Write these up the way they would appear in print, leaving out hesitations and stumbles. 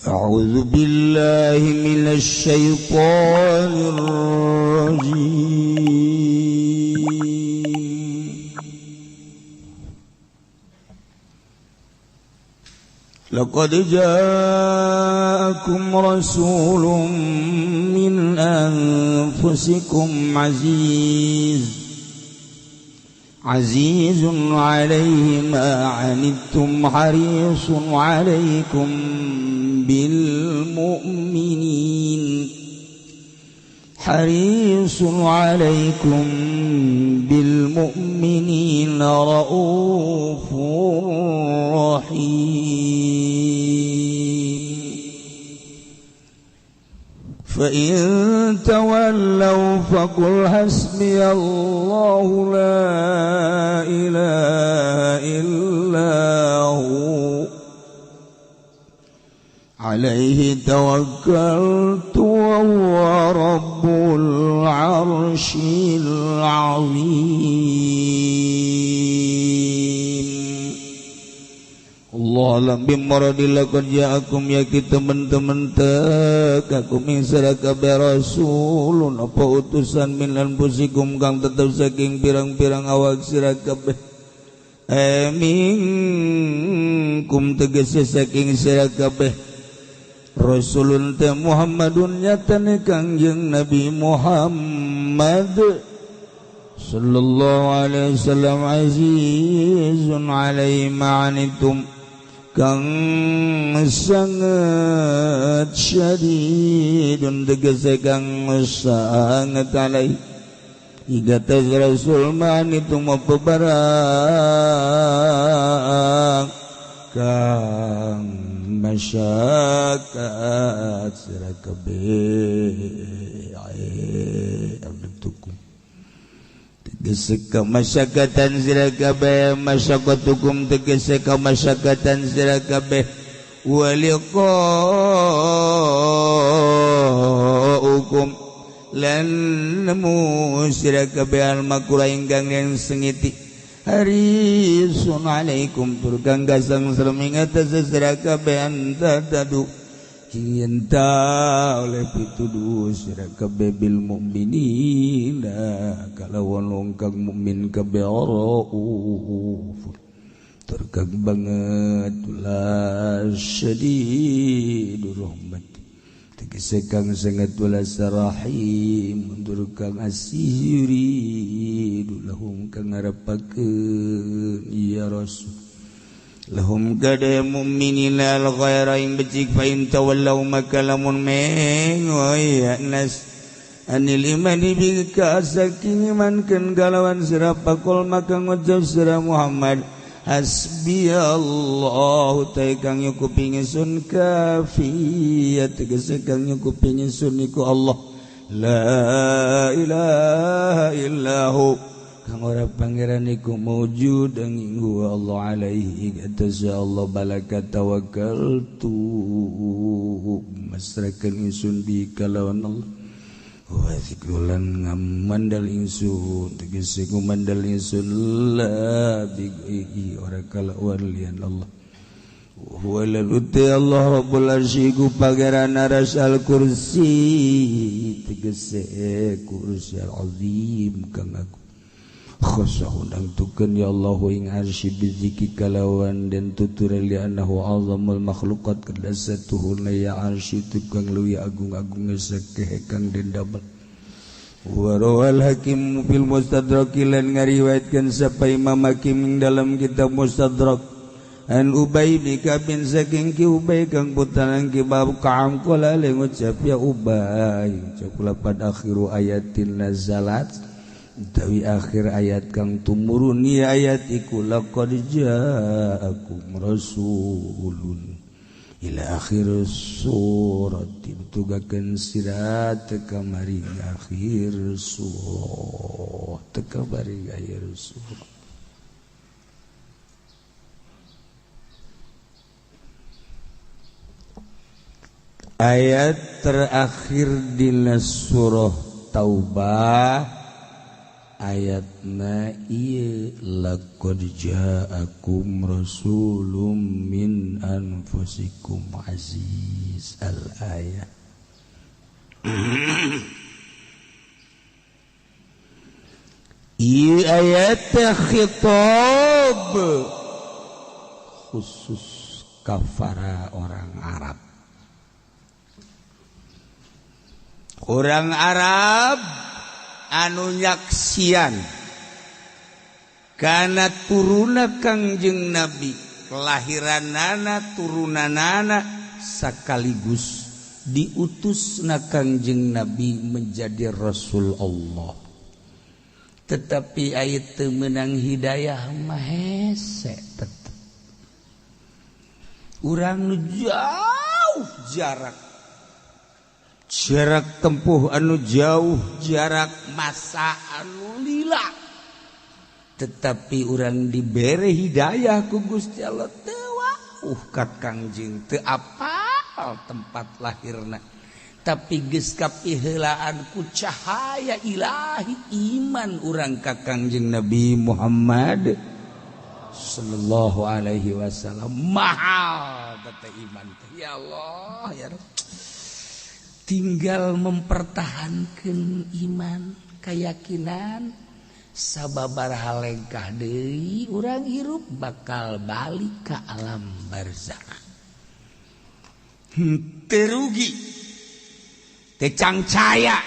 أعوذ بالله من الشيطان الرجيم. لقد جاءكم رسول من أنفسكم عزيز عليه ما عنتم حريص عليكم بالمؤمنين حريص عليكم بالمؤمنين رؤوف رحيم. فإن تولوا فقل حسبي الله لا إله إلا هو عليه توكلت وهو رب العرش العظيم. Allah alam bimmaradillah kerjaakum yaki teman-teman tekakum min sarakabe rasulun apa utusan min anfusikum kang tetep saking pirang-pirang awak sira kabeh minkum tegese saking sira kabeh rasulun teh Muhammadun nyatane Kangjeng Nabi Muhammad sallallahu alaihi wasallam azizun alaihi ma'anitum kang sangat syadidun tegese kang sangat alaihi igata rasul ma'anitum apa barang kang masyakat sira kabeh abdukum tegese ka masyakatan sira kabeh masyakatukum tegese ka masyakatan sira kabeh waliqaukum lan nemu sira kabeh almakura ingkang yen sengiti harisun alaikum tur kang gasang serem atas sira kabeh antadu cinta oleh pituduh sira kabeh bil mukminina kalawan wong kang mukmin kabeh rauf tur kang banget la syadidur rahmat tegese kang sangat welas rahim tur kang asih yuridu lahum kang ngarepakeun ya rasul lahum kada mu'minina al ghaira ing becik fa in tawallaw maka lamun mengoy nas anil imani bil kasaking imankeun kalawan sira pakul maka ngucap sira Muhammad hasbi Allah ta kang nyukupi ingsun kafiyat tegese kang nyukupi ingsun iku Allah la ilaha illahu kang ora pangeran iku maujud ing huwa Allah alaihi atas Allah balaka tawakkaltu masrakan ingsun bi kalawan Allah wa zikrulan ngamandal ingsun tegese ngumandal ingsun la bi ora kalawan liyan Allah huwa laluti Allah rabbul arsy iku pangeran aras al kursi tegese kursi al azim kang aku khosah undang tukeun ya Allah ing arsy biziki kalawan den tutur li annahu azamul makhluqat kadasatuhuna ya arsy tukang leuwih agung-agung sakeh kang den damel wa rawal hakim fil mustadrak lan ngariwayatkeun sapa Imam Hakim ing dalam kitab Mustadrak an Ubay bin Ka'b saking ki Ubay kang putaran ki bab Ka'ab qala ngucap ya Ubay ucap lapan akhiru ayatin nazalat utawi akhir ayat kang tumurun ya ayat iku laqad ja'akum rasulun ila akhir surat ditugakeun sira teka maring akhir surah teka maring akhir surah. Ayat terakhir di surah Taubah Ayatna ieu, laqad ja'akum rasulun min anfusikum aziz, al ayat. Ieu ayat khitab khusus kafara orang Arab. Orang Arab anu nyaksian karena turuna Kangjeng Nabi, kelahiranana, turunanana, sekaligus diutus na Kangjeng Nabi menjadi Rasul Allah. Tetapi ayat teu meunang hidayah mah hese tetep. Urang nu jauh jarak, jarak tempuh anu jauh, jarak masa anu lila, tetapi urang dibere hidayah ku Gusti Allah teu wauh ka Kangjeng, teu apal tempat lahirna, tapi geus kapiheulaan ku cahaya ilahi iman urang ka Kangjeng Nabi Muhammad sallallahu alaihi wasallam. Mahal teh iman teh, ya Allah ya Rabb. Tinggal mempertahankan iman, keyakinan, sababaraha lengkah deui urang hirup bakal balik ke alam barzakh. Teu rugi, teu cangcaya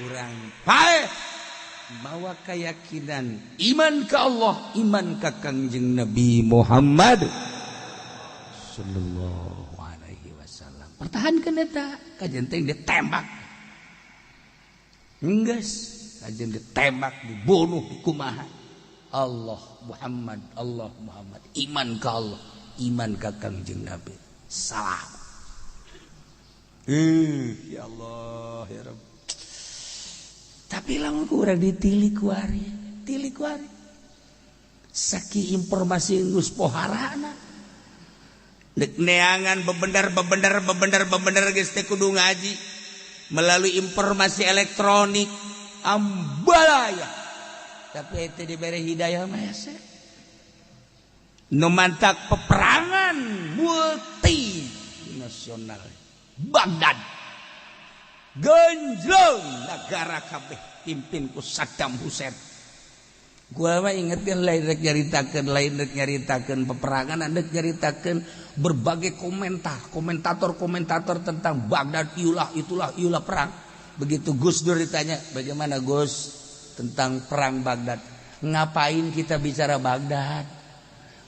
urang paeh mawa keyakinan iman ke Allah, iman ka Kangjeng Nabi Muhammad sallallahu alaihi wasallam. Pertahankan eta, kajen teh ditembak. Enggeus, kajen ditembak, dibunuh, dikumaha. Allah Muhammad, Allah Muhammad, iman ka Allah, iman ka Kangjeng Nabi. Salam. Ya Allah ya Rabb. Tapi lamun ku urang ditilik kuari, tilik kuari. Saki informasi geus poharana. Dek neangan bebendar bebendar bebendar bebendar geus teh kudu ngaji melalui informasi elektronik ambalaya. Tapi itu diberi hidayah mah hese. Nu mantak peperangan multinasional Baghdad genjlong negara kabeh pimpin ku Saddam Hussein. Gua mah ingetin lain rek nyaritakeun, lain rek nyaritakeun peperangan, rek nyaritakeun berbagai komentar, komentator-komentator tentang Baghdad, iulah itulah iulah perang. Begitu Gus Dur ditanya, bagaimana Gus tentang perang Baghdad? Ngapain kita bicara Baghdad?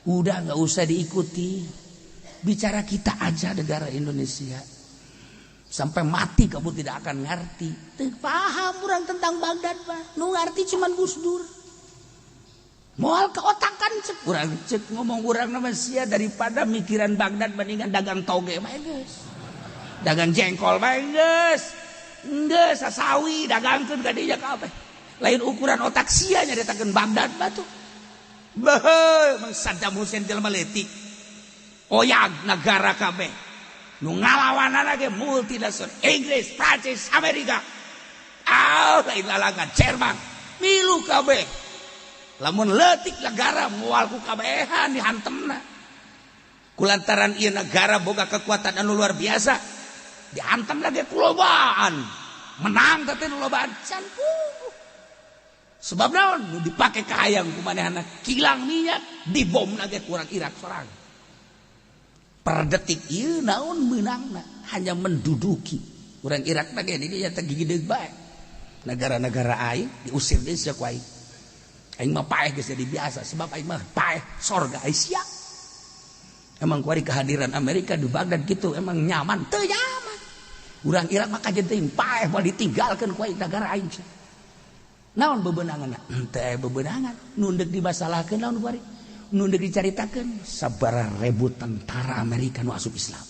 Udah nggak usah diikuti. Bicara kita aja negara Indonesia. Sampai mati kamu tidak akan ngerti. Teu paham orang tentang Baghdad mah. Nu ngerti cuman Gus Dur. Moal keotakan cek urang, cek ngomong urang nama sia daripada mikiran Baghdad bandingan dagang toge mah geus. Dagang jengkol mah geus. Geus sasawi dagangkeun ka dinya kabeh. Lain ukuran otak sia nyaritakeun Baghdad mah tuh. Beuh, emang Saddam Hussein jelema leutik. Oyag negara kabeh. Nu ngalawanana ge multinasional Inggris, Prancis, Amerika. Ah, lain lalangan Jerman. Milu kabeh. Lamun leutik negara moal ku kabehan dihantemna. Kulantaran ieu negara boga kekuatan anu luar biasa, dihantam lagi ku lobaan. Menang teh nu lobaan can puguh. Sebab naon? Nu dipake kahayang ku manehna kilang minyak dibom lagi kurang Irak sorang. Per detik ieu naon meunangna hanya menduduki. Urang Irak mah ge di dieu teh gigideug bae. Negara-negara aing diusir deui sia ku aing. Aing mah paeh geus jadi biasa sebab aing mah paeh sorga Asia. Emang kuari kehadiran Amerika di Baghdad gitu emang nyaman? Teu nyaman. Urang Irak mah kajen teuing paeh moal ditinggalkeun ku aing negara aing. Naon bebenangan? Teu bebenangan. Nu deuk dimasalahkeun naon kuari? Nu deuk dicaritakeun sabaraha ribu tentara Amerika nu asup Islam.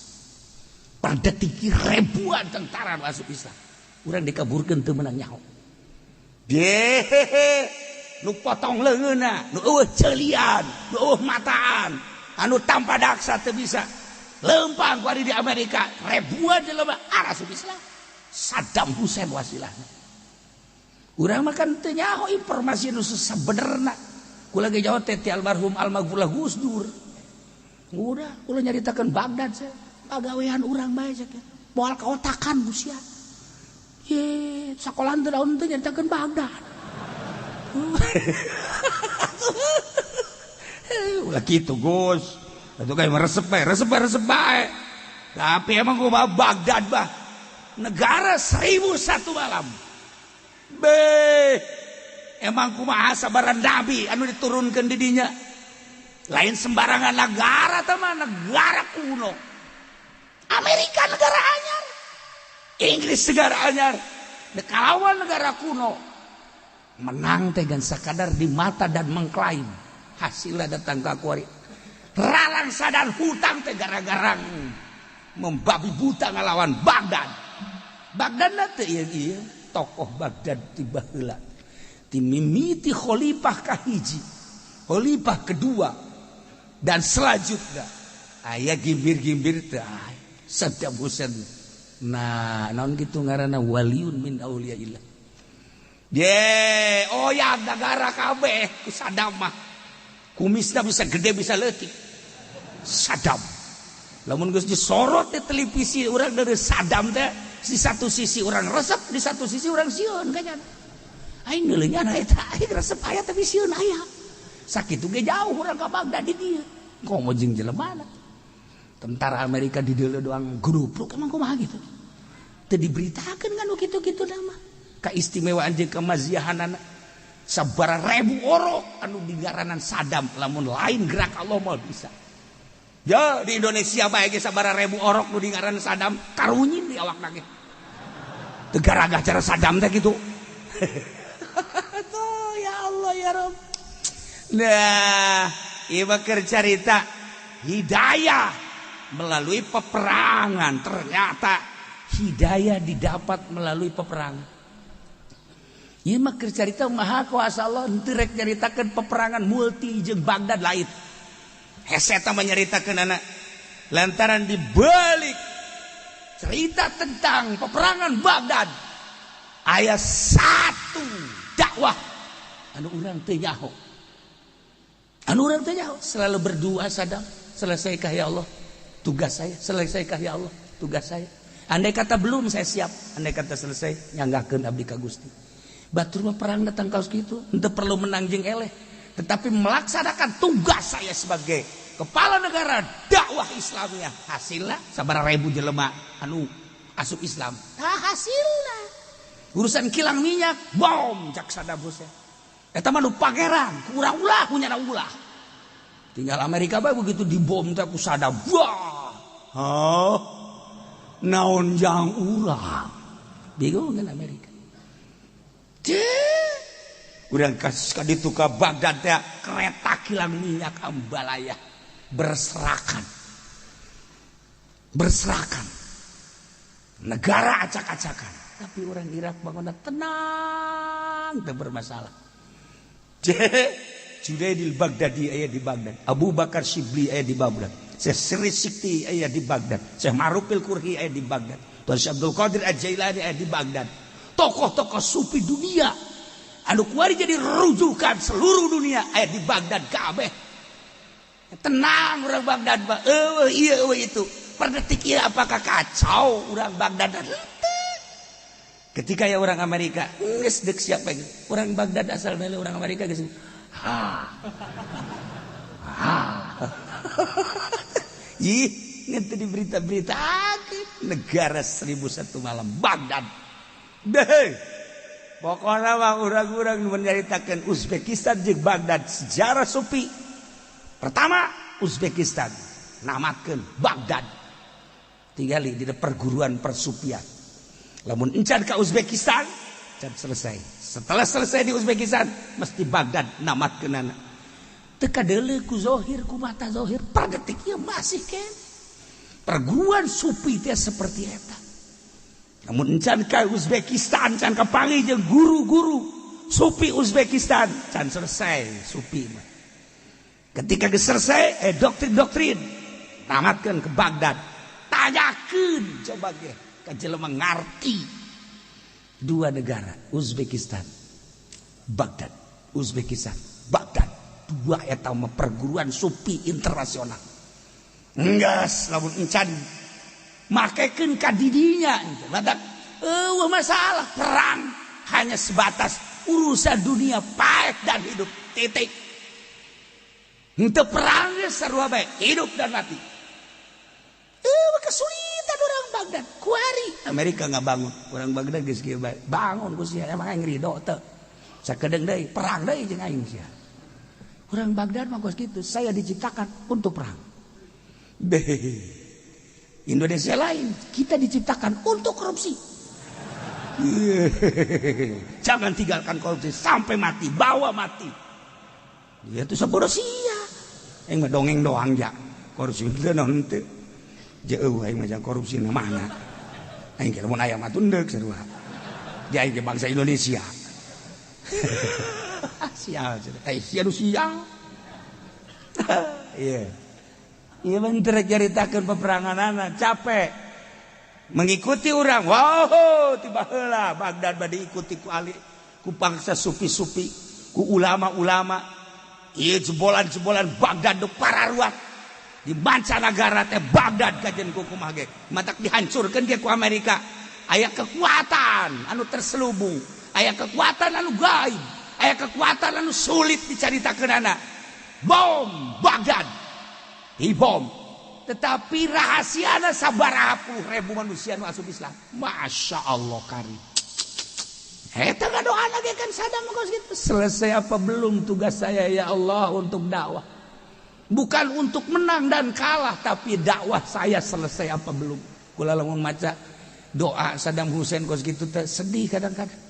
Per detik ribuan tentara nu asup Islam. Urang dikaburkeun teu meunang nyaho. Dehehe, nu potong leungeunna, nu eueuh ceulian, nu eueuh mataan, anu tanpa daksa teu bisa. Lempang kuari di Amerika ribuan jelema asup Islam. Saddam Hussein wasilahna. Urang mah kan teu nyaho informasi nu sabenerna. Kula ge jauh teh ti almarhum almaghfurlah Gus Dur. Udah, kula nyaritakeun Baghdad saya. Pagawean urang bae cek. Moal kaotakan ku sia. Ye, sakolaan teu daun teu nyaritakeun Baghdad. Ulah kitu Gus. Atuh kayak meresep bae, resep bae, resep bae. Tapi emang gua Baghdad bah. Negara 1001 malam. Be, emang kumaha sabaran nabi anu diturunkan di dinya. Lain sembarangan negara teman, negara kuno. Amerika negara anyar, Inggris negara anyar, kalawan negara kuno. Menang teh gan sakadar di mata dan mengklaim hasilnya datang ke kuari. Ralang sadar hutang teh gara-gara membabi buta ngalawan Baghdad. Baghdad teh ieu ieu tokoh Baghdad ti baheula. Ti mimiti khalifah kahiji, khalifah kedua, dan selanjutnya aya gimbir-gimbir teh Saddam Hussein. Nah, naon kitu ngaranna waliun min auliyaillah. Ye, oh ya negara kabeh ku Saddam mah. Kumisna bisa gede bisa leutik. Saddam. Lamun geus disorot di televisi urang dari Saddam teh, di satu sisi orang resep, di satu sisi orang sieun kayaknya. Aing neuleungan eta, aing resep aya tapi sieun aya. Sakitu ge jauh urang ka Baghdad di dieu. Komo jeung jelema. Tentara Amerika di dieu doang grupluk emang kumaha gitu. Teu diberitakeun kan kitu-kitu nama. Kaistimewaan jeung kemaziahanana sabaraha ribu orok anu digaranan Saddam lamun lain gerak Allah mah bisa. Ya di Indonesia bae ge sabaraha ribu orok nu dingaranan Saddam karunyin di awakna ge. Teu garagah cara Saddam teh kitu. Tuh ya Allah ya Rabb. Nah, ieu mah keur carita hidayah melalui peperangan. Ternyata hidayah didapat melalui peperangan. Ieu mah keur carita maha kuasa Allah henteu rek nyaritakeun peperangan multi jeung Baghdad lain. Hese eta menyaritakeun anak lantaran dibalik cerita tentang peperangan Baghdad aya satu dakwah anu urang teu nyaho. Anu urang teu nyaho selalu berdoa Saddam, selesaikah ya Allah tugas saya, selesaikah ya Allah tugas saya. Andai kata belum saya siap, andai kata selesai nyanggahkeun abdi ka Gusti. Batur mah perang datang kaos kitu, henteu perlu menang jeung eleh, tetapi melaksanakan tugas saya sebagai kepala negara dakwah Islamnya. Hasilnya sabaraha ribu jelema anu asup Islam. Nah, hasilna urusan kilang minyak bom cak Saddam Hussein. Eta mah nu pangeran, kurang ulah punya ulah. Tinggal Amerika bae begitu dibom teh ku Saddam. Wah. Hah? Naon jang urang? Bingung kan Amerika. Cih. Urang kasus ka ditu ka Baghdad teh kereta kilang minyak ambalaya berserakan. Berserakan. Negara acak-acakan. Tapi orang Irak bangunna tenang, teu bermasalah. Junaidil Baghdadi aya di Baghdad, Abu Bakar Shibli aya di Baghdad, Syekh Sirri Sikti aya di Baghdad, Syekh Ma'rufil Qurhi aya di Baghdad, Tuan Syekh Abdul Qadir Al-Jailani aya di Baghdad. Tokoh-tokoh sufi dunia anu kuari jadi rujukan seluruh dunia aya di Baghdad kabeh. Tenang orang Baghdad mah. Eueuh ieu eueuh itu. Per detik ieu apakah kacau orang Baghdad? Ketika ya orang Amerika geus deuk siapa ge? Orang Baghdad asal dari orang Amerika geus. Ha. Ha. Ih, ngan di berita-berita negara 1001 malam Baghdad. Deh. Pokoknya mah urang-urang menyaritakeun Uzbekistan jeung Baghdad sejarah sufi. Pertama Uzbekistan namatkeun Baghdad. Tinggali di perguruan persufian. Lamun encan ka Uzbekistan, can selesai. Setelah selesai di Uzbekistan, mesti Baghdad namatkeunana. Teu kadeuleu ku zohir, ku mata zohir, per detik ieu masih ken. Perguruan sufi teh seperti eta. Namun encan ka Uzbekistan, can kapanggih jeung guru-guru sufi Uzbekistan, can selesai sufi mah. Ketika geus selesai, doktrin-doktrin tamatkeun ke Baghdad. Tanyakeun coba ge ka jelema ngarti. Dua negara, Uzbekistan Baghdad, Uzbekistan, Baghdad. Dua eta mah perguruan sufi internasional. Enggeus lamun encan makekeun ka didinya badak eueuh masalah perang hanya sebatas urusan dunia paek dan hidup titik. Henteu perang geus sarua bae hidup dan mati. Eueuh kesulitan orang Baghdad kuari Amerika ngabangun orang Baghdad geus kieu bae bangun ku sia emang aing ridho teu sakedeung deui perang deui jeung aing sia. Orang Baghdad mah kos kitu, saya diciptakan untuk perang. Beh. Indonesia lain, kita diciptakan untuk korupsi. Jangan tinggalkan korupsi sampai mati, bawa mati. Dia tuh sabodo sia. Aing mah dongeng doang ja. Korupsi teu naon teu. Jeuh aing mah jang korupsi na mana. Aing ge lamun aya mah tundeuk sarua. Di aing ge bangsa Indonesia. Sial, sia nu sial. Iya. Iya bener nyaritakeun peperanganana capek. Mengikuti orang. Wow, tiba heula Baghdad bade diikuti ku ali, ku bangsa sufi-sufi, ku ulama-ulama. Ieu jebolan-jebolan Baghdad nu pararuat. Di mancanagara teh Baghdad kajen ku kumaha ge. Matak dihancurkeun ge ku Amerika. Aya kekuatan anu terselubung, aya kekuatan anu gaib, aya kekuatan anu sulit dicaritakeunana. Bom Baghdad dibom, tetapi rahasiana sabaraha puluh ribu manusia nu asup Islam. Masya Allah kari. Eta ngadoana ge kan Saddam kos kitu. Selesai apa belum tugas saya ya Allah untuk dakwah? Bukan untuk menang dan kalah, tapi dakwah saya selesai apa belum? Kula lamun maca doa Saddam Hussein kos kitu teh sedih kadang-kadang.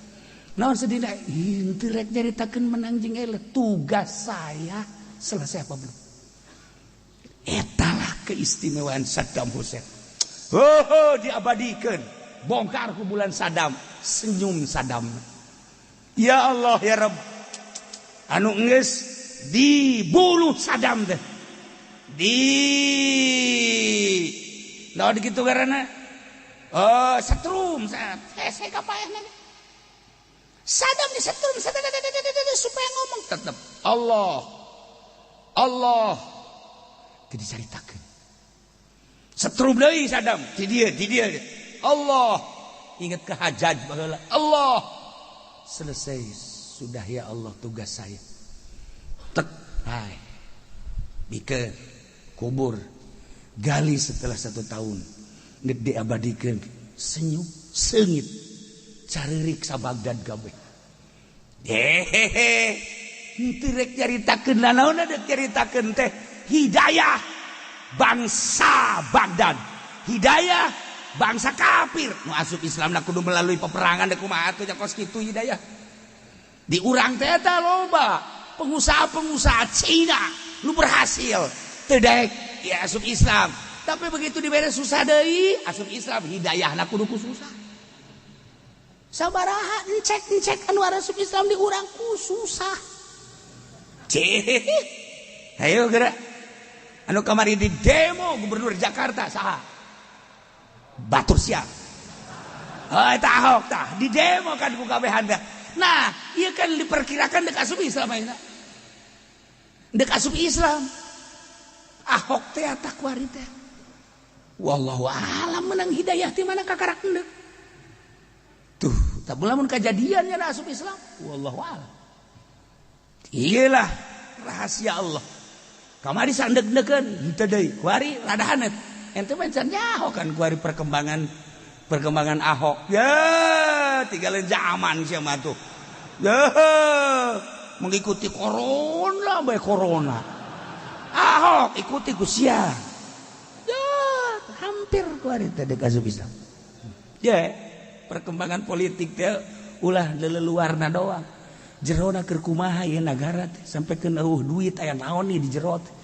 Naon sedih da? Henteu rek nyaritakeun menang jeung eleh. Tugas saya selesai apa belum? Etalah keistimewaan Saddam Hussein. Ho ho diabadikan. Bongkar kuburan Saddam, senyum Saddam. Ya Allah ya Rabb. Anu geus dibunuh Saddam teh. Di naon kitu karena oh setrum saya kapaehna. Saddam disetrum supaya ngomong tetep Allah Allah teu dicaritakeun. Setrum deui Saddam di dieu Allah ingat ke Hajjaj baheula Allah selesai sudah ya Allah tugas saya. Tek hai bikeun kubur gali setelah 1 tahun geus diabadikeun senyum seungit caririk sa Baghdad kabeh. Hehehe henteu rek nyaritakeun nanaon deuk nyaritakeun teh hidayah bangsa Baghdad, hidayah bangsa kafir nu asup Islam na kudu melalui peperangan deuk kumaha atuh nya kos kitu hidayah. Di urang teh eta loba pengusaha-pengusaha Cina nu berhasil teu daek ya asup Islam, tapi begitu dibere susah deui asup Islam hidayahna kudu ku susah. Sabaraha encek-encek anu asup Islam di urang ku susah. Cih. Ayo gerak. Anu kamari di demo gubernur Jakarta saha? Batur sia. Oh eta Ahok tah di demo kan ku kabehan teh. Nah, ieu kan diperkirakan dek asup Islam ayeuna. Dek asup Islam. Ahok teh eta kuari teh. Wallahu alam menang hidayah ti mana kakarak endek. Tuh, tak lamun kajadian nya asup Islam. Wallahu alam. Iyalah rahasia Allah. Kamari sandeg-degeun henteu deui. Kuari rada hanet. Ente mah can nyaho kan kuari perkembangan Ahok. Ya, tinggalin zaman sia mah tuh. Ya, mengikuti corona bae corona. Ahok ikuti ku sia. Ya, hampir kuari teh deuk asup Islam. Ya, perkembangan politik teh ulah leleluarna doang. Jerona keur kumaha ieu nagara teh sampai keun eueuh duit aya naon nih di jero teh.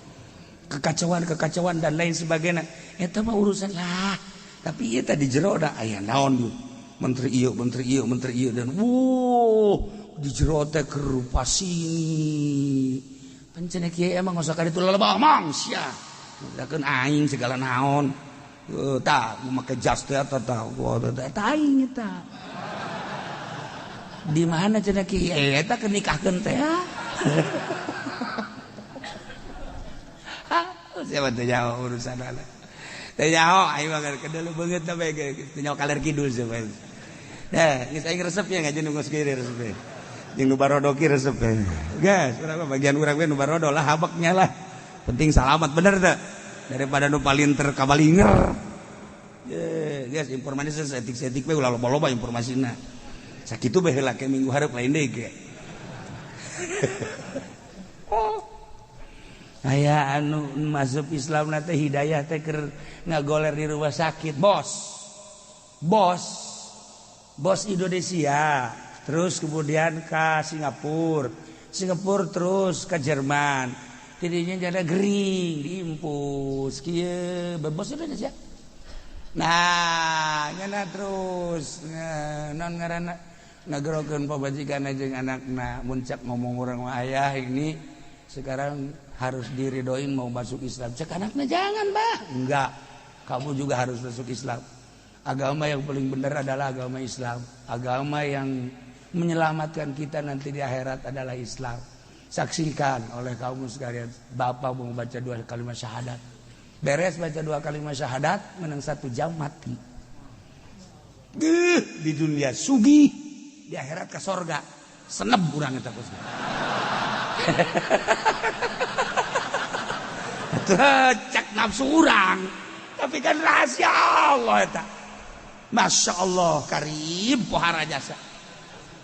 Kekacauan-kekacauan dan lain sebagainya. Eta mah urusan lah. Tapi ieu teh di jero da aya naon ieu. Menteri ieu, menteri ieu, menteri ieu dan wuh di jero teh keur sini. Pancen kieu emang ngosok ka ditu lelebah mang sia. Dakeun aing segala naon. Tah make jas teh eta tah eta aing eta. Di mana cenah ki eta keur nikahkeun teh. Siapa teh nyaho urusan anak. Teh nyaho aing mah kedelu beungeut teh bae teh nyaho kaler kidul sia. Nah, geus aing resep nya ngaji nu geus kieu resep. Jeung nu barodo ki resep. Geus, urang mah bagian urang we nu barodo lah habeknya lah. Penting salamat bener teh. Daripada nu palinter kabalinger. Ye, geus informasi seetik-seetik we ulah loba-loba informasina. Sakitu bae heula ke minggu hareup lain deui ge. Oh. Aya anu masuk Islam na teh hidayah teh keur ngagoler di rumah sakit, bos. Bos. Bos Indonesia, terus kemudian ke Singapura. Singapura terus ke Jerman. Tidinya jada gering diimpus kieu, bos Indonesia. Nah, nyana terus non ngaranna ngagerokeun pamajikan jeung anakna muncak ngomong urang mah ayah ini sekarang harus diridoin mau masuk Islam. Cek anakna jangan, bah. Enggak. Kamu juga harus masuk Islam. Agama yang paling benar adalah agama Islam. Agama yang menyelamatkan kita nanti di akhirat adalah Islam. Saksikan oleh kaum sekalian, bapak mau baca 2 kalimat syahadat. Beres baca 2 kalimat syahadat, menang 1 jam mati. Di dunia sugih, di akhirat ke sorga. Seneb urang eta kos. Cek nafsu urang, tapi kan rahasia Allah eta. Masya Allah karim pohara jasa.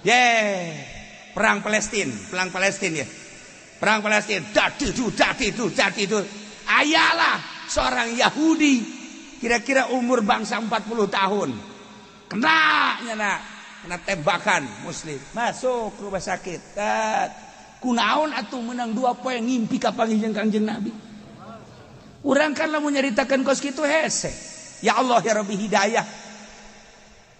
Ye, perang Palestina ya. Perang Palestina, dati itu. Ayalah seorang Yahudi kira-kira umur bangsa 40 tahun. Kena nyana, kena tembakan muslim. Masuk rumah sakit. Kunaon atuh menang 2 poe ngimpi ka panggih jeung Kangjeng Nabi. Urang kan lamun nyaritakeun kos kitu hese. Ya Allah ya Rabbi hidayah.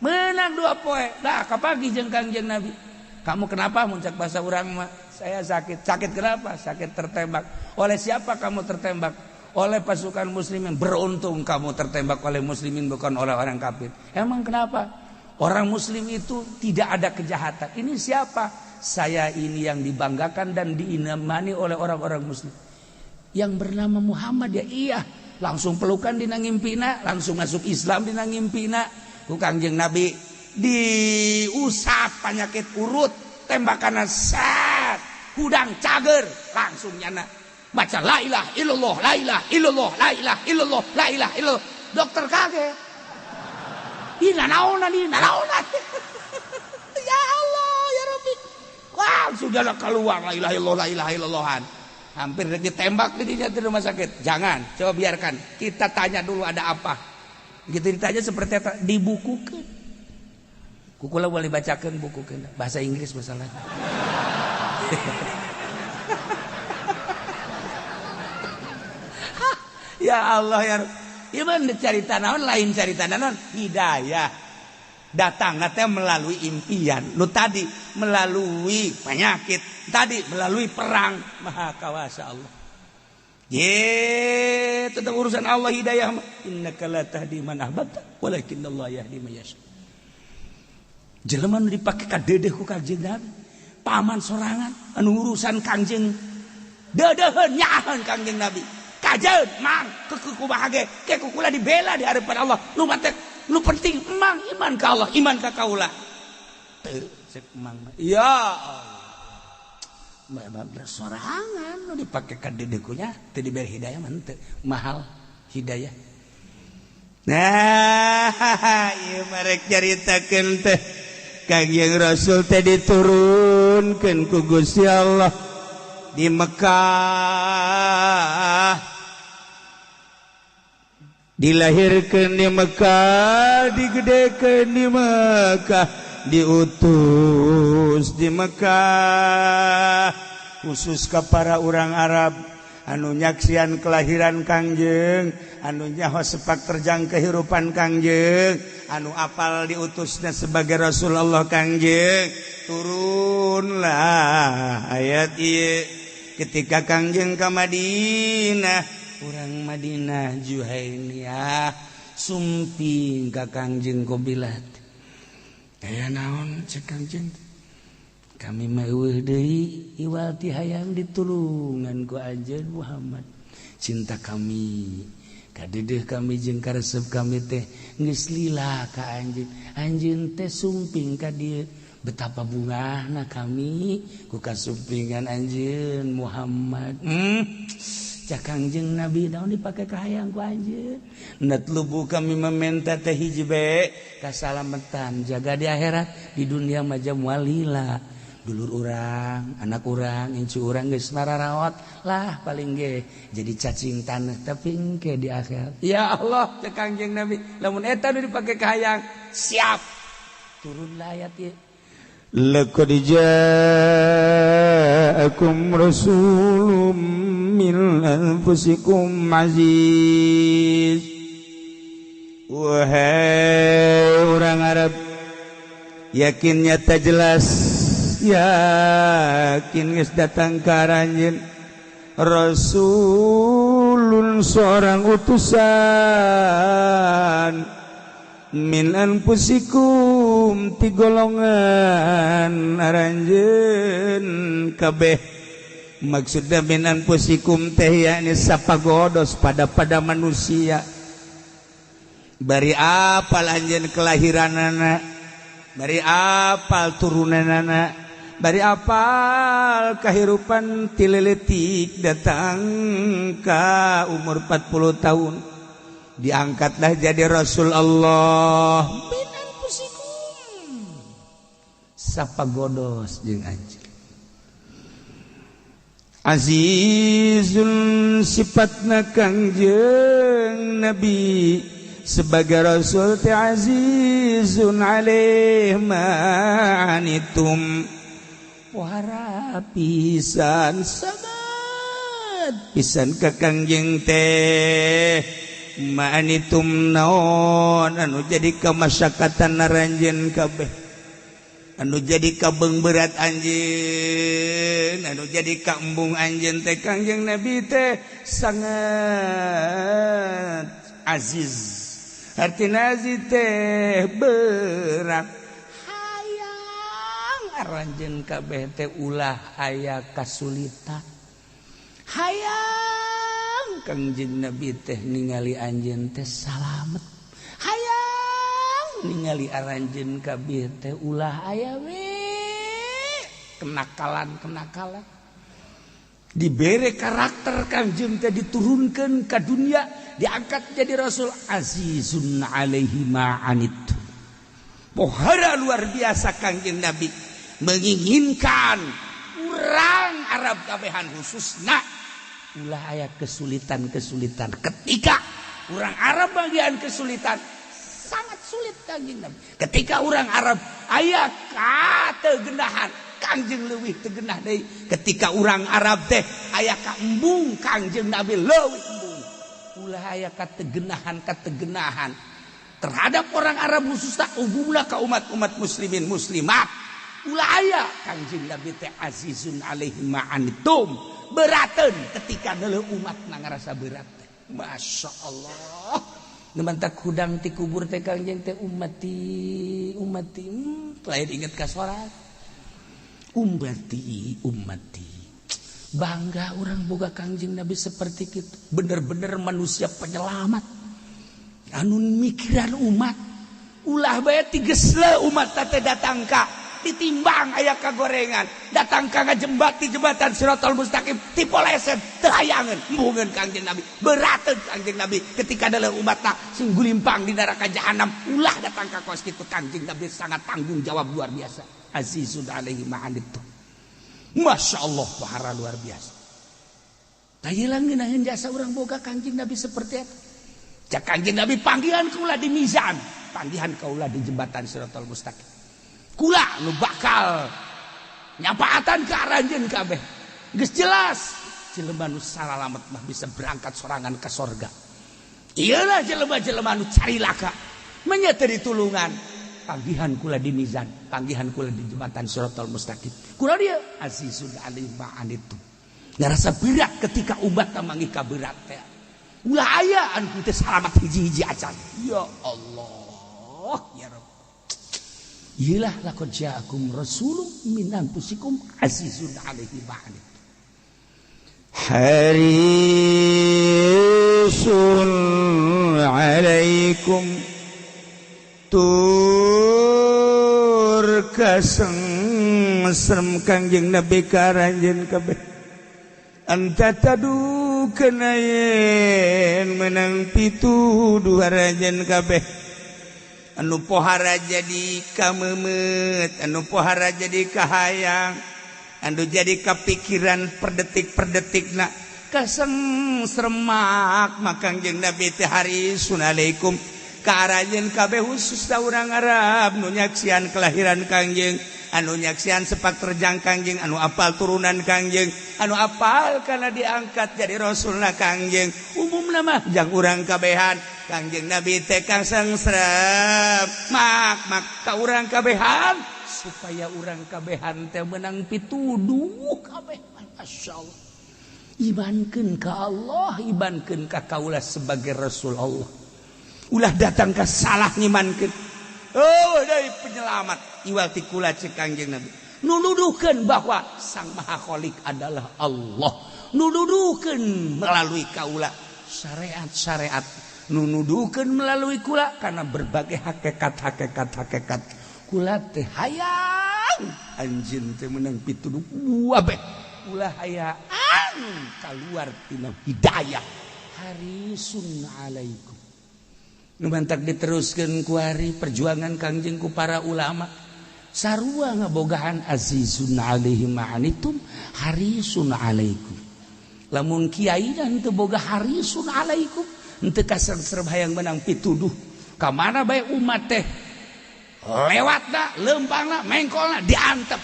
Menang 2 poe. Dah kapanggih jeung Kangjeng Nabi. Kamu kenapa muncak bahasa urang mah? Saya sakit. Sakit kenapa? Sakit tertembak. Oleh siapa kamu tertembak? Oleh pasukan muslimin. Beruntung kamu tertembak oleh muslimin bukan oleh orang kafir. Emang kenapa? Orang muslim itu tidak ada kejahatan. Ini siapa? Saya ini yang dibanggakan dan diimani oleh orang-orang muslim. Yang bernama Muhammad ya iya. Langsung pelukan dina ngimpina, langsung masuk Islam dina ngimpina. Ku Kangjeng Nabi diusap penyakit urut, tembakan set, hudang cager, langsung nyana baca la ilaha illallah, la ilaha illallah, la ilaha illallah, la ilaha illallah. Dokter kaget. Ih nanaonan, ih nanaonan. Ya Allah, ya Rabbi. Wah, sudah keluar la ilaha illallah, la ilaha illallahan. Hampir ditembak di rumah sakit. Jangan, coba biarkan. Kita tanya dulu ada apa. Gitu ditanya seperti apa, dibukukan. Kukula boleh bacakan buku bahasa Inggris masalahnya. Ya Allah ya. Iman cari naon lain cari naon hidayah. Datang teh melalui impian. Lu tadi melalui penyakit, tadi melalui perang. Maha kawasa Allah. Ye, tetap urusan Allah hidayah. Innaka la tahdi man ahbabta, walakinnallaha yahdi man yasha. Jelema nu dipake ka dedeh ku Kangjeng Nabi. Paman sorangan anu urusan Kangjeng. Dedeuheun nyaaheun Kangjeng Nabi. Kajeun mang kekeu kumaha ge, ke kukula dibela di hadapan Allah. Nu mate nu penting mang iman ka Allah, iman ka kaula. Teu cek mang. Ya Allah. Sorangan nu dipake ka dedeh kunya teu diberi hidayah mah henteu. Mahal hidayah. Nah, ieu marek nyaritakeun teh Kangjeng Rasul teh diturunkeun ku Gusti Allah di Mekah. Dilahirkeun di Mekah, digedekeun di Mekah, diutus di Mekah. Khusus ka para urang Arab anu nyaksian kelahiran Kangjeng, anu nyaho sepak terjang kehidupan Kangjeng, anu apal diutusnya sebagai Rasulullah Kangjeng. Turunlah ayat ieu ketika Kangjeng ka Madinah, urang Madinah Juhainiyah sumping ka Kangjeng Qobilat. Aya naon cek Kangjeng? Kami mah euweuh deui iwal ti hayang ditulungan ku anjeun Muhammad. Cinta kami, kadedeh kami jeung karesep kami teh geus lila ka anjeun. Anjeun teh sumping ka dieu. Betapa bungahna kami ku kasumpingan anjeun Muhammad. Cak Kangjeng Nabi, naon dipake kahayang ku anjeun? Natlubu, kami meminta teh hiji be, kasalamatan jaga di akhirat. Di dunia mah moal lila. Dulur urang, anak urang, incu urang geus mararawat lah, paling ge jadi cacing tanah, tapi engke di akhirat. Ya Allah, cek Kangjeng Nabi, lamun eta nu dipake kahayang, siap. Turunlah ayat ieu. لقد جاءكم رسول من أنفسكم عزيز. Wahai orang Arab, yakin, nyata, jelas, yakin geus datang ka aranjeun rasulun, seorang utusan, min anfusikum, ti golongan aranjeun kabeh. Maksudnya min anfusikum teh yakni sapagodos pada pada manusia. Bari apal anjeun kelahiranana, bari apal turunanana, bari apal kehidupan ti leletik datang ka umur 40 tahun, diangkatlah jadi Rasul Allah. Min anfusikum, sapagodos jeung anjeun. Azizun, sifatna Kangjeng Nabi sebagai Rasul teh azizun alaih ma anittum, wara pisan, sangat pisan ka Kangjeng teh, ma anittum, naon anu jadi kamasyakatan aranjeun kabeh, anu jadi kabeng berat anjeun, anu jadi kaembung anjeun teh, Kangjeng Nabi teh sangat aziz. Artina aziz teh berat, hayang aranjeun kabeh teh ulah aya kasulitan, hayang Kangjeng Nabi teh ningali anjeun teh salamet, hayang ningali aranjeun kabeh teh ulah aya we kenakalan-kenakalan. Dibere karakter Kangjeng teh, diturunkan ke dunia, diangkat jadi rasul, azizun alaihi ma anit, pohara luar biasa. Kangjeng Nabi menginginkan urang Arab kabehan khususna ulah aya kesulitan-kesulitan. Ketika orang Arab bagian kesulitan, sangat sulit Kangjeng Nabi. Ketika orang Arab aya kategenahan, Kangjeng leuwih tegenah deui. Ketika orang Arab teh aya kaembung, Kangjeng Nabi leuwih embung. Ulah aya kategenahan kategenahan terhadap orang Arab khususnya, umumlah ke umat-umat muslimin muslimat, ulah aya. Kangjeng Nabi teh azizun alaihi ma anittum, beraten ketika neuleuh umat ngarasa berat. Masya Allah. Nemantak hudang ti kubur teh Kangjeng teh, "Ummati, ummati." Lain inget ka salat, "Ummati, ummati." Bangga orang boga Kangjeng Nabi seperti itu, bener-bener manusia penyelamat anu mikiran umat. Ulah bae tigesle umat teh datang ka ditimbang aya kagorengan, datang ka ngajembat di jembatan Siratal Mustaqim tipoleset, teu hayangeun, embungeun Kangjeng Nabi, berateun Kangjeng Nabi ketika dalam umatna sing gulimpang di neraka jahanam. Ulah datang ka kos kitu. Kangjeng Nabi sangat tanggung jawab luar biasa. Azizun alaihi ma anittum. Masya Allah, pahara luar biasa. Tayelang ngeunaheun jasa urang boga Kangjeng Nabi seperti eta. Cak Kangjeng Nabi, "Panggihan kaula di mizan, panggihan kaula di jembatan Siratal Mustaqim. Kula nu bakal nyapaatan ke aranjeun kabeh. Geus jelas jelema nu salalamet mah bisa berangkat sorangan ke sorga. Iyalah jelema-jelema nu cari laka menya teu ditulungan. Panggihan kula di mizan, panggihan kula di jembatan Siratal Mustaqim." Kula dia azizun alaihi ma anittum, ngarasa berat ketika umat manggih ka berat teh. Ulah aya anu teu salamat hiji-hiji acan. Ya Allah, ya Rabb. Iyalah laqad ja'akum rasulun min anfusikum azizun 'alaihi ma 'anittum. Harisun 'alaikum tur kasengsem Kangjeng Nabi ka aranjeun kabeh anta tadu kana yen menang pituduh aranjeun kabeh anu pohara jadi kamemet anu pohara jadi kahayang anu jadi kapikiran per detik-per detikna kaseng serem mak Kangjeng Nabi teh harisun alaikum ka aranjeun kabeh, khusus urang Arab nu nyaksian kelahiran Kangjeng, anu nyaksian sepak terjang Kangjeng, anu apal turunan Kangjeng, anu apal karena diangkat jadi rasulna Kangjeng. Umum nama jang urang kabehan Kangjeng Nabi teh kasengsrem mak mak ka urang kabehan supaya urang kabehan teh menang pituduh kabeh. Masya Allah, imankeun ka Allah, imankeun ka kaula sebagai Rasul Allah, ulah datang ke salah ngimankeun. Oh, dari penyelamat iwal ti kula, cek Kangjeng Nabi, nuduhkeun bahwa Sang Maha Khalik adalah Allah, nuduhkeun melalui kaula syariat-syariat, nuduhkeun melalui kula karena berbagai hakikat hakikat hakikat. Kula teh hayang anjeun teh menang pituduh kabeh, ulah hayang keluar tina hidayah. Harisun alaikum. Nu mantak diteruskeun kuari perjuangan Kangjeng ku para ulama sarua ngabogaan azizun alaihi ma'anitum harisun alaikum. Lamun kiai dan teu boga harisun alaikum, henteu kasengsrem hayang menang pituduh, ka mana bae umat teh lewatna, lempangna, mengkolna diantep.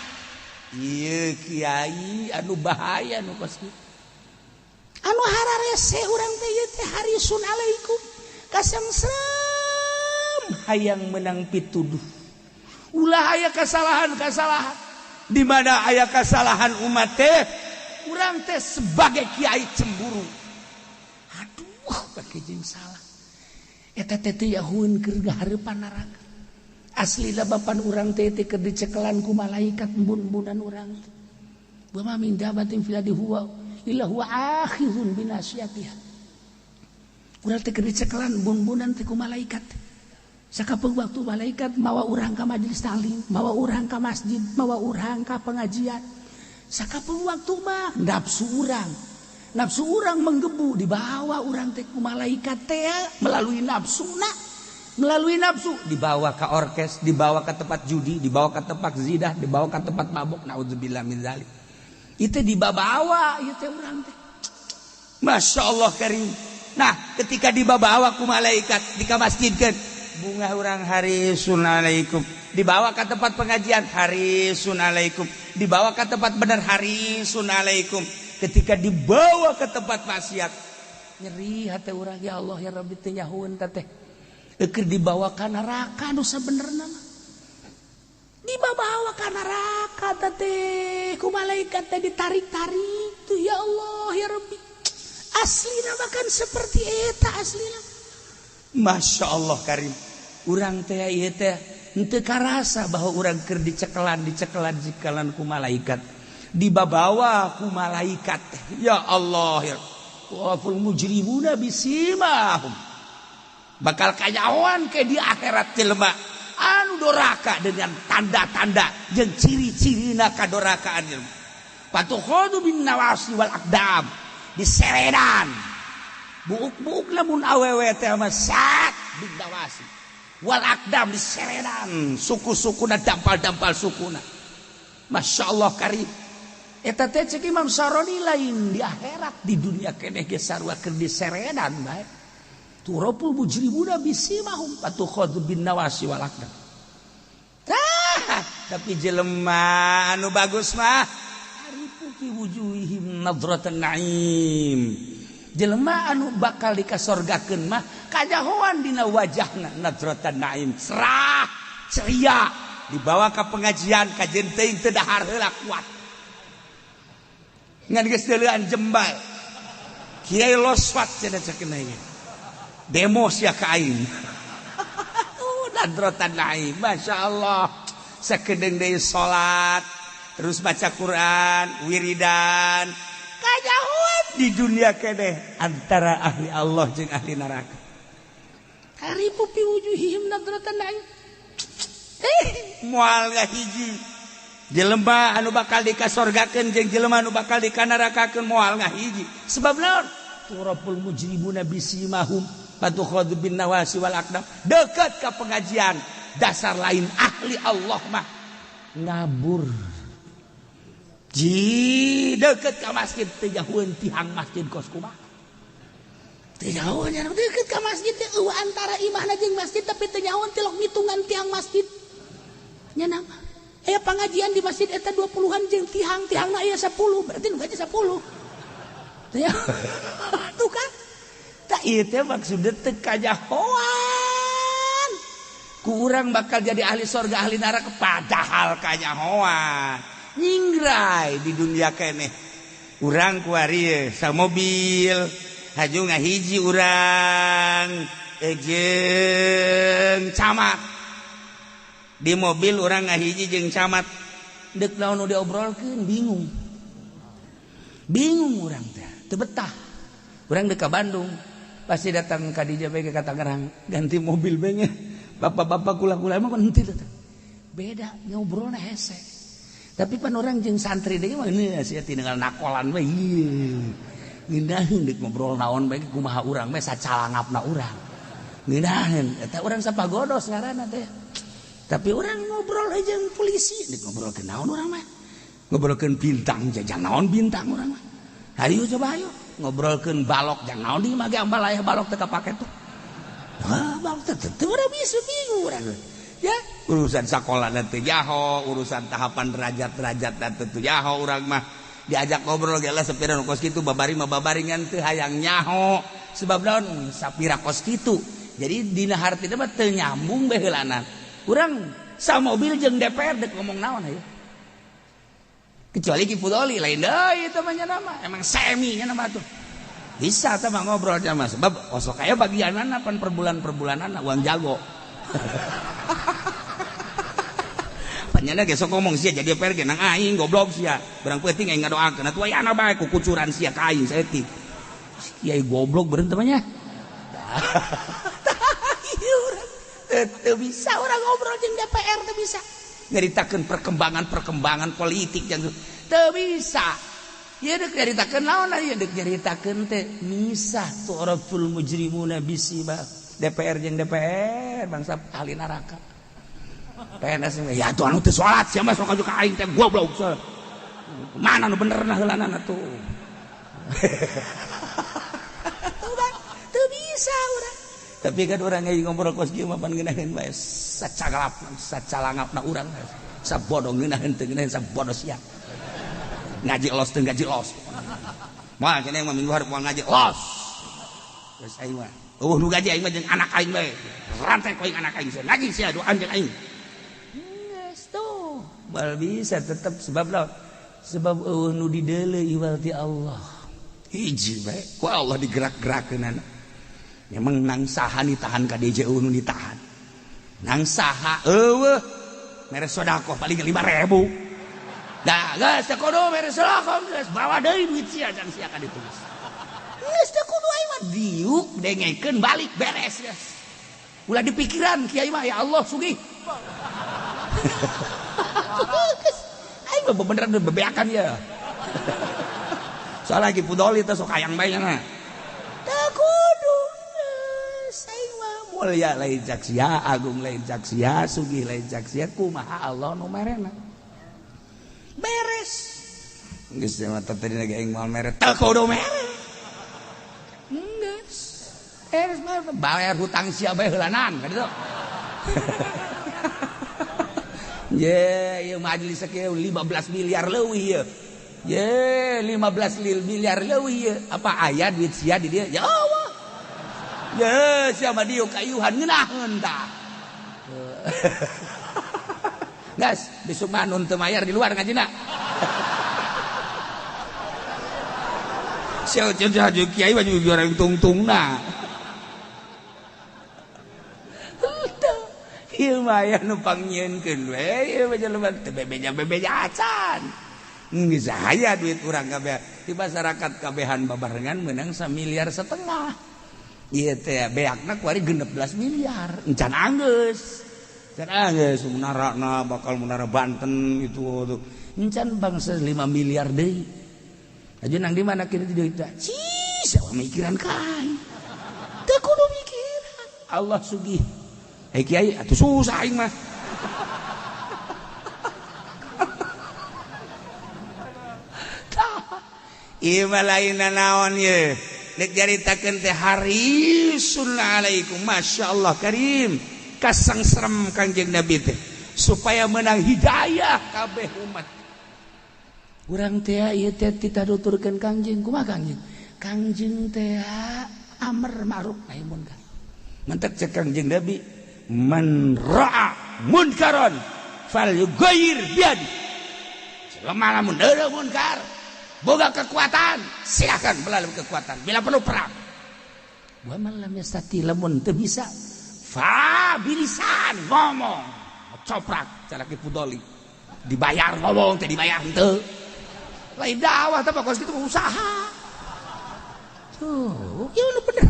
Ieu kiai anu bahaya nu kos kitu. Anu hararese urang teh ieu teh harisun alaikum, kasengsrem hayang menang pituduh, ulah aya kesalahan-kesalahan. Di mana aya kesalahan umat teh, urang teh sebagai kiai cemburu, aduh, pakai jeung salah eta teh teu yahueun keur hareupan neraka. Aslina bapan urang teh teh keur dicekelan ku malaikat embun-embunan urang teh. Wa ma min dabatin fil ardi huwa illa huwa akhizun binasiyatiha. Urang teh keur dicekelan embun-embunan teh ku malaikat. Sakapeung waktu malaikat mawa urang ka majelis taklim, mawa urang ka masjid, mawa urang ka pengajian. Sakapeung waktu mah nafsu urang menggebu, dibawa urang teh ku malaikat teh melalui nafsu na, melalui nafsu dibawa ke orkes, dibawa ke tempat judi, dibawa ke tempat zina, dibawa ke tempat mabuk. Naudzubillah min zalik. Itu dibawa itu urang teh. Masya Allah karim. Nah, ketika dibawa ku malaikat di masjidkeun, bunga urang, harisun alaikum. Dibawa ke tempat pengajian, harisun alaikum. Dibawa ke tempat benar, harisun alaikum. Ketika dibawa ke tempat maksiat, nyeri hati urang, ya Allah ya Rabbi, teh nyahueun teh keur dibawa ka neraka. Nu sabenerna mah dibawa ka neraka teh ku malaikat teh ditarik-tarik tuh. Ya Allah ya Rabbi, aslina bahkan seperti eta aslina. Masya Allah karim. Urang teh ieu teh henteu karasa bahwa urang keur dicekelan dicekelan dicekelan ku malaikat, dibawa ku malaikat. Ya Allah ya waful mujrimuna bisimahum, bakal kanyahoan ke di akhirat jelema anu doraka dengan tanda-tanda jeung ciri-cirina kadorakaan jelema. Fatukhadzu bin nawasi wal aqdam, diseredan buuk-buuk. Lamun awewe teh mah sat bin nawasi wal aqdam, diseredan suku-sukuna, dampal-dampal sukuna. Masya Allah karim. Eta teh cek Imam Saroni lain di akhirat, di dunia keneh ge sarua keur diseredan bae. Tu'raful mujrimuna bisimahum fatukhadzu bin nawasi wal aqdam. Tah, tapi jelema anu bagus mah ta'rifu fi wujuhihim nadratan na'im. Jelema anu bakal dikasorgakeun mah kajahoan dina wajahna nadratan na'im, cerah ceria. Dibawa ke pengajian, kajen teuing teu dahar heula kuat, ngan geus deuleuan jembal kiai loswat cenah, cek demo sia ka aing. Nadratan na'im, Masya Allah. Sakedeung deui salat, terus baca Quran, wiridan. Kajauhan di dunia keneh antara ahli Allah jeung ahli neraka. Ta'rifu fi wujuhihim nadratan na'im. Moal ngahiji. Jelema anu bakal dikasorgakeun jeung jelema anu bakal dikanarakakeun moal ngahiji. Sebab naon? Turabul mujrimuna bisimahum fatukhadhu bin nawasi wal aqdam. Dekat ke pengajian, dasar lain ahli Allah mah ngabur. Ji deket ka masjid teu jauheun tihang masjid kos kumaha. Teu jauheun nya deket ka masjid teh eueuh antara imahna jeung masjid tapi teu nyahoeun tilok ngitungan tiang masjid. Nya nama. Aya pengajian di masjid eta 20-an jeung tihang, tihangna aya 10, berarti nu gaji 10. Teu tuh kan. Tah ieu teh maksudna teu kajahoan. Ku urang bakal jadi ahli sorga ahli neraka padahal kanyahoan. Nyingrai di dunia keneh. Urang kuari sa mobil, haju ngahiji urang jeung camat. Di mobil urang ngahiji jeung camat. Deuk naon nu diobrolkeun bingung. Bingung urang teh, teu betah. Urang deuk ka Bandung, pasti datang ka dieu bae ka Tangerang, ganti mobil bae nya. Bapak-bapak kula-kula emang kan henteu teh. Beda ngobrolna hese. Tapi pan orang jeung santri deui mah geus sia tinggal nakolan we ieu. Ngeunaheun deuk ngobrol naon bae kumaha urang we sacalangapna urang. Ngeunaheun eta urang sapagodos ngaranna teh. Tapi urang ngobrol jeung polisi deuk ngobrolkeun naon urang mah. Ngobrolkeun bintang jang naon bintang urang mah. Hayu coba hayu ngobrolkeun balok jang naon di mah ge ambal aya balok teu kapake tuh. Ah balok teh teu urang bisa bingung urang. Ya, urusan sekolah dan teu jaho, urusan tahapan derajat-derajat dan teu jaho urang mah diajak ngobrol ge lah sapira nu kos kitu babari mah babari ngan teu hayang nyaho sebab naon sapira kos kitu. Jadi dina hartina mah teu nyambung bae heulanan. Urang sa mobil jeung DPR deuk ngomong naon hayu. Kecuali Ki Fudoli lain deui eta mah nya nama, emang semi nya nama tuh. Bisa teh mah ngobrol mah sebab osok aya bagianana pan per bulan-per bulanana uang jago. Panyana ge sok ngomong sia jadi DPR ge nang aing goblok sia. Barang peuting aing ngadoakeun atuh aya bae ku kucuran sia ka aing saeutik. Kiai goblok beureun teh mah nya. Teu bisa urang ngobrol jeung DPR teu bisa. Nyaritakeun perkembangan-perkembangan politik jeung teu bisa. Ieu deuk nyaritakeun naon ieu deuk nyaritakeun teh misah tu'raful mujrimuna bisima. DPR jeung DPR bangsa ahli neraka. PNS ya tuh anu teu salat sia mah sok ka aing teh goblok. Mana nu bener nah heulanana tuh. Teu bisa urang. Tapi kan urang ge ngobrol kos kieu mah pan ngeunaheun bae sacagalap sacalangapna urang. Sabodo ngeunaheun teu ngeunaheun sabodo sia. Ngaji los teu ngaji los. Moal cenah mah minggu hareup moal ngaji los. Geus aing mah. Eueuh nu gaji aing mah jeung anak aing bae. Rantai ku aing anak aing sia. Ngaji sia doan jeung aing. Geus tuh. Bal bisa tetep sebab lawan. Sebab eueuh nu dideuleu iwal ti Allah. Hiji bae ku Allah digerak-gerakeunana. Memang nang saha ditahan ka DJ eueuh nu ditahan. Nang saha eueuh mere sedekah paling 5.000. Dah geus teu kudu mere sedekah geus bawa deui duit sia jang sia ka ditu geus. Geus teu kudu aing mah diuk dengekeun balik beres geus. Ulah dipikiran kiai mah ya Allah sugih. Aing mah beneran bebeakan ya. Soalnya lagi pudoli teh sok hayang bae nya. Teu kudu geus aing mah mulia lain cak sia, agung lain cak sia, sugih lain cak sia, kumaha Allah nu merena. Beres. Geus mah tadi lagi aing moal mere teu kudu mere. Geus. Beres mah bayar hutang sia bae heulanan ka ditu. Ye, ieu majelis sakieu 15 miliar leuwih ieu. Ye, 15 miliar leuwih ieu. Apa aya duit sia di dieu? Ya Allah. Ye, sia mah dieu kayuhan ngeunaheun tah. Gas, besok mah nun teu mayar di luar ngajina. Sia jeung kiai mah juara tungtungna. Ieu mah aya nu pangnyieunkeun we ieu mah jelema teu bebeja-bebeja acan. Geus aya duit urang kabeh di masyarakat kabehan babarengan meunang 1,5 miliar. Ieu teh beakna kuari 16 miliar. Encan anggeus. Encan anggeus menarana bakal menara Banten itu tuh. Encan bangsa 5 miliar deui. Aja nang di mana kini duit teh? Cis, mikiran kai. Teu kudu mikiran. Allah sugih. Hei kiai, atuh susah aing mah. Ieu mah lain naon ye. Dek caritakeun teh harisun alaikum, masyaallah karim. Kasangserem Kangjeng Nabi teh supaya menang hidayah kabeh umat. Urang teh ieu teh titah nuturkeun Kangjeng, kumaha Kangjeng? Kangjeng teh amar ma'ruf nahi munkar. Mantak cek Kangjeng Nabi, man ra'a munkaran falyughayyir biyadi. Selama lamun deureuh munkar, boga kekuatan, silakan melalui kekuatan bila perlu perang. Wa man lam yastati lamun teu bisa fa bilisan ngomong, coprak cara ki pudoli. Dibayar ngomong teh dibayar henteu. Lain dakwah teh kos kitu usaha. Tuh, ieu nu bener.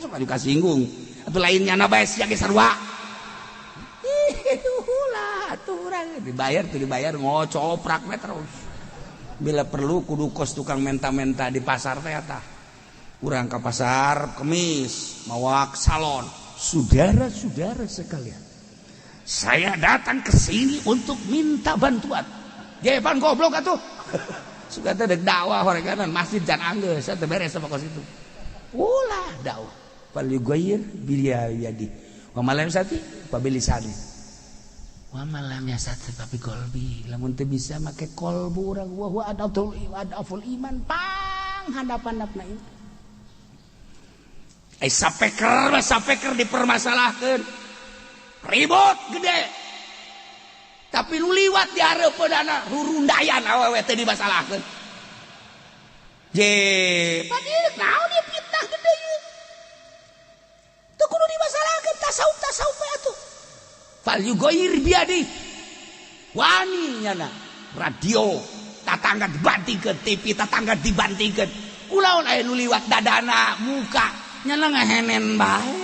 Sok anu kasinggung. Atuh lainnya na bae sia ge sarua. Ih, ulah atuh urang dibayar tuh dibayar ngocoprak we terus. Bila perlu kudu kos tukang menta-menta di pasar teh tah. Urang ka pasar Kemis mawak salon. Saudara-saudara sekalian, saya datang ke sini untuk minta bantuan. Jepan goblok atuh. Suka teh dek dakwah horeganan masjid can anggeus teh beres sama kos itu. Ulah dakwah. Falyughayyir biyadi. Wa ma lam yastati fa bilisani. Wa ma lam yastati fa biqalbi. Lamun teu bisa make kolbu urang wa huwa adaful iman pang handap-handapna ieu. Ai sapeker sapeker dipermasalahkeun. Ribut gede. Tapi nu liwat di hareupeunana rurundayan awewe teh dimasalahkeun. Je, padahal naon ieu fitnah gede ieu. Teu kudu dimasalahkeun tasawuf-tasawuf we atuh. Fal yughayyir biyadi. Wani nyana radio tatangga dibantingkeun, TV tatangga dibantingkeun. Kulaon aya nu liwat dadana muka nyana ngahenen bae.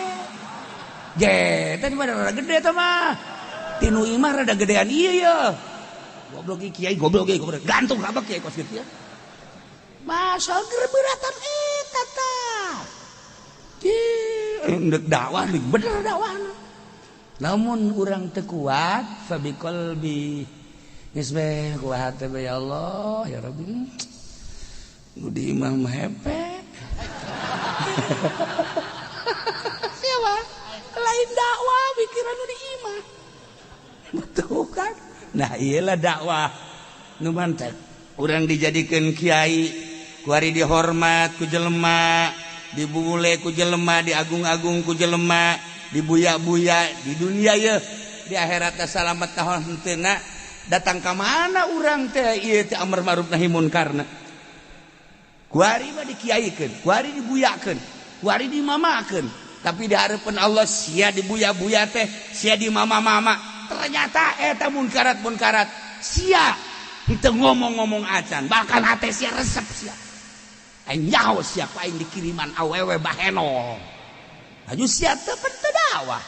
Je, teh mah rada gede teh mah. Tinu imah rada gedean ieu ye. Goblok ieu kiai goblok ieu goblok. Gantung kabeh kiai kos kitu ya. Masa beratan eta tah. Ndek dakwah bener dakwahna. Lamun urang teu kuat fa biqalbi. Geus we kuat teh ya Allah ya Rabbi. Nu di imah mah hepe. Siapa? Lain dakwah pikiran nu di imah. Betul kan? Nah iyalah dakwah nu mantek. Urang dijadikeun kiai, kuari dihormat ku jelema, dibule ku jelema, diagung-agung ku jelema, dibuya-buya di dunia ye, di akhirat teh salamet tahun henteuna. Datang ka mana urang teh ieu teh amar ma'ruf nahi munkarna. Kuari mah dikiaikeun, kuari dibuyakeun, kuari dimamakeun, tapi di hareupeun Allah sia dibuya-buya teh, sia dimama-mama. Ternyata eta munkarat-munkarat sia henteu ngomong-ngomong acan, bahkan hate sia resep sia. Aing nyaho sia ku aing dikiriman awewe baheno. Aju sia teu teu dakwah.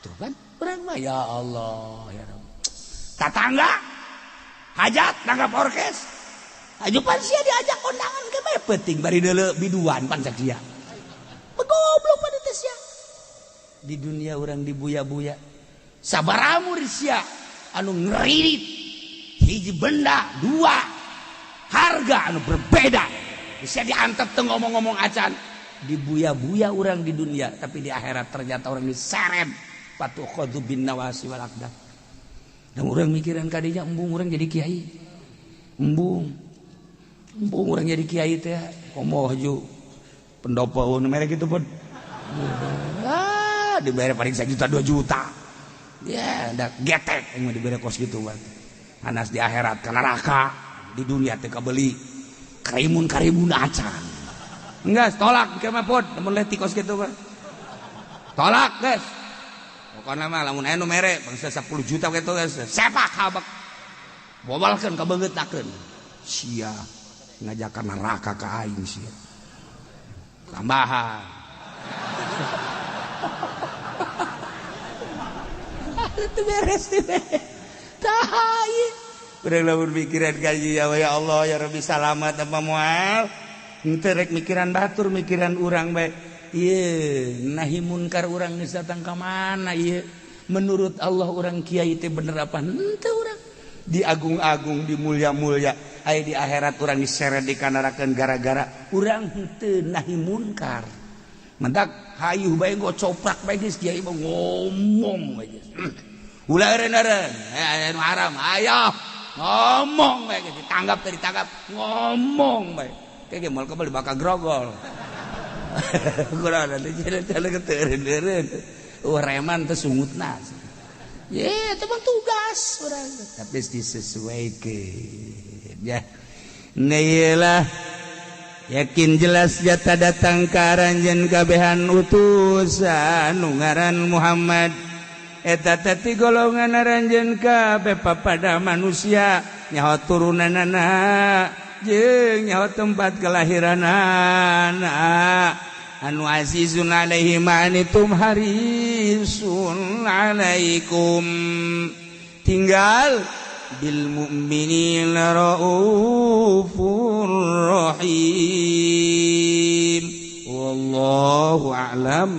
Tuh kan urang mah ya Allah ya Rabb. Tatangga hajat nanggap orkes. Aju pan sia diajak kondangan ke bae penting bari deuleu biduan pan cak sia. Goblok pan teh sia. Di dunia urang dibuya-buya. Sabaramur sia anu ngeririt hiji benda dua harga anu berbeda. Bisa diantep teu ngomong-ngomong acan. Dibuya-buya urang di dunia, tapi di akhirat ternyata orang diseret patukhadzu bin nawasi wal aqdam. Dan urang mikiran kadinya embung urang jadi kiai. Embung. Embung urang jadi kiai teh komo haju pendopo nu mere kitu pun. Ah, dibayar paling 1 juta 2 juta. Ya, da getek yang dibere kos gitu bang. Anas di akhirat ke neraka, di dunia teh kabeli karimun-karimun acan. Enggak, tolak ke mah pod, lamun leti kos gitu bang. Tolak, guys. Pokoknya mah lamun aya nu mere bangsa 10 juta kitu geus sepak habek. Bobalkeun ka beungeutakeun. Sia ngajakan neraka ka aing sia. Tambahan. Itu beres teh. Tah ieu. Urang lamun mikiran gaji ya Allah ya Rabbi salamat apa moal. Henteu rek mikiran batur mikiran urang bae. Ieu nahi munkar urang geus datang ka mana ieu? Menurut Allah urang kiai teh bener apa henteu urang? Diagung-agung, dimulia-mulia, aya di akhirat urang diseret dikanarakeun gara-gara urang henteu nahi munkar. Mendak hayuh bae gocoprak bae geus kiai mah ngomong bae geus. Ulah eureun-eureun, anu haram, ayo ngomong bae geus ditanggap teh ditangkap, ngomong bae. Kayak moal kebal bakal grogol. Kurang nanti jalan-jalan ke eureun-eureun. Reman teh sungutna. Ye, itu mah tugas urang. Tapi disesuaikan ya. Nah, yakin jelas jata datang ka aranjeun kabehan utusan nu ngaran Muhammad. Eta teh ti golongan aranjeun kabeh papada manusia nyaho turunanana jeung nyaho tempat kelahiranana. Anu azizun alaihi ma anitum harisun alaikum. Tinggal bil mu'minina raufur rahim. Wallahu a'lam.